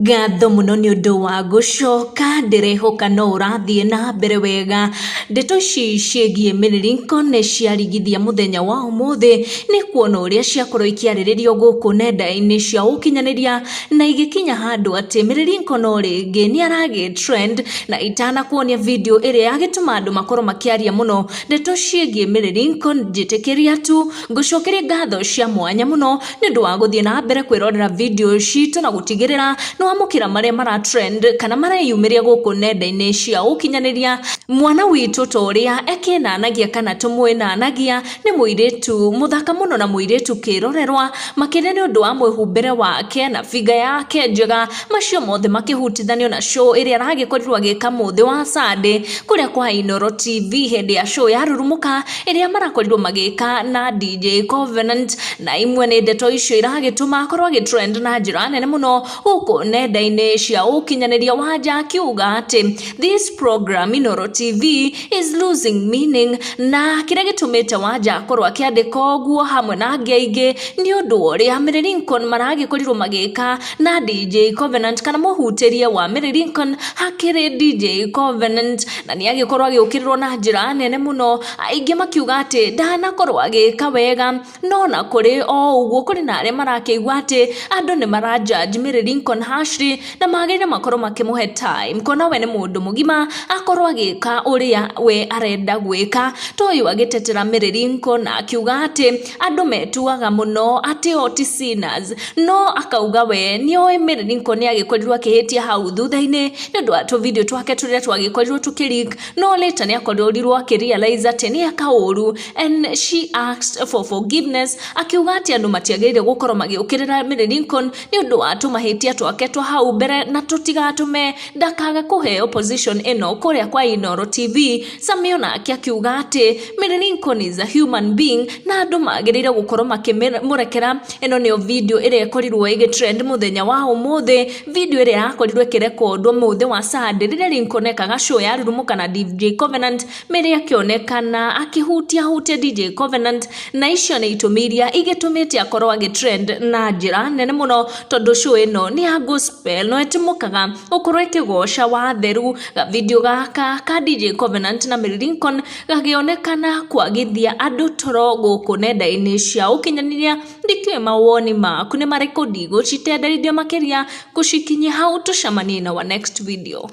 Ngatho mũno nĩ ũndũ wa gũcoka, ndĩrehoka no ũrathiĩ na mbere wega. Ndeto ici ciĩgiĩ Mary Lincoln nĩ ciarigithia mũthenya wa ũmũthĩ nĩ kuona ũrĩa ciakorwo ikĩarĩrĩrio gũkũ nenda-inĩ cia ũkinyanĩria na igĩkinya handũ atĩ Mary Lincoln o rĩngĩ nĩ aragĩ trend na itanakuonia video ĩrĩa yagĩtũma andũ makorwo makĩaria mũno ndeto ciĩgiĩ Mary Lincoln. Njĩtĩkĩria tu ngũcokerie ngatho cia mwanya mũno nĩ ũndũ wa gũthiĩ na mbere kwĩrorera video citũ na gũtigĩrĩra nĩ wamũkĩra marĩa mara trend kana mareyumĩria gũkũ nenda-inĩ cia ũkinyanĩria. Mwana witũ ta ũrĩa ekĩnanagia kana tũmwĩnanagia nĩ mũirĩtu mũthaka mũno na mũirĩtu kĩrorerwa makĩria nĩ ũndũ wa mwĩhumbĩre wake na figure yake njega, macio mothe makĩhutithanio na show ĩrĩa aragĩkorirwo agĩka mũthĩ wa Sunday kũrĩa kwa Inooro TV hĩndĩ ya show ya Rurumũka ĩrĩa marakorirwo magĩka na DJ Covenant. Na imwe nĩ ndeto icio iragĩtũma akorwo agĩ trend na njĩra nene mũno gũkũ nenda-inĩ cia ũkinyanĩria. Wanja akiuga atĩ this program Inooro TV is losing meaning, na kĩrĩa gĩtũmĩte Wanja akorwo akĩandĩka ũguo hamwe na angĩ aingĩ nĩ ũndũ wa ũrĩa Mary Lincoln maragĩkorirwo magĩka na DJ Covenant, kana mũhutĩrie wa Mary Lincoln hakĩrĩ DJ Covenant, na nĩ agĩkorwo agĩũkĩrĩrwo na njĩra nene mũno, aingĩ makiuga atĩ ndanakorwo agĩka wega. No na kũrĩ o ũguo, kũrĩ na arĩa marakĩigua atĩ andũ nĩ mara judge Mary Lincoln harshly na magĩrĩire makorwo makĩmũhe time, kuona we nĩ mũndũ mũgima akorwo agĩka ũrĩa we arenda gwĩka. Ta ũyũ agĩtetera Mary Lincoln na akiuga atĩ andũ metuaga mũno atĩ o ti sinners, no akauga we nĩoĩ Mary Lincoln nĩ agĩkorirwo akĩhĩtia hau thutha-inĩ nĩ ũndũ wa tũvideo twake tũrĩa twagĩkorirwo tũkĩ-leak, no later nĩ akorirwo akĩ-realize atĩ nĩ eka ũru and she asked for forgiveness, akiuga atĩ andũ matiagĩrĩire gũkorwo magĩũkĩrĩra Mary Lincoln nĩ ũndũ wa tũmahĩtia twake twa hau mbere na tũtigatũme ndakaga kũheo position ĩno kũrĩa kwa Inooro TV. Sammy onake akiuga atĩ Mary Lincoln is a human being na andũ magĩrĩire gũkorwo makĩmũrekera. Ĩno nĩyo video ĩrĩa ĩkorirwo ĩgĩ-trend mũthenya wa ũmũthĩ, video ĩrĩa yakorirwo ĩkĩrekondwo mũthĩ wa Sunday rĩrĩa Lincoln ekaga show ya Rurumũka na DJ Covenant. Mary akĩonekana akĩhutia hutia DJ Covenant, na icio nĩ itũmi iria igĩtũmĩte akorwo agĩ-trend na njĩra nene mũno, tondũ show ĩno nĩ ya gospel no ĩtũmũkaga gũkorwo ĩkĩgoca watheru. Video gaka ka DJ Covenant na Mary Lincoln gagĩonekana kwagithia andũ toro gũkũ nenda-inĩ cia ũkinyanĩria. Ndikĩũĩ mawoni maku nĩ marĩkũ, ndigũcitenderithia makĩria gũcikinyia hau, tũcemanie na wa next video.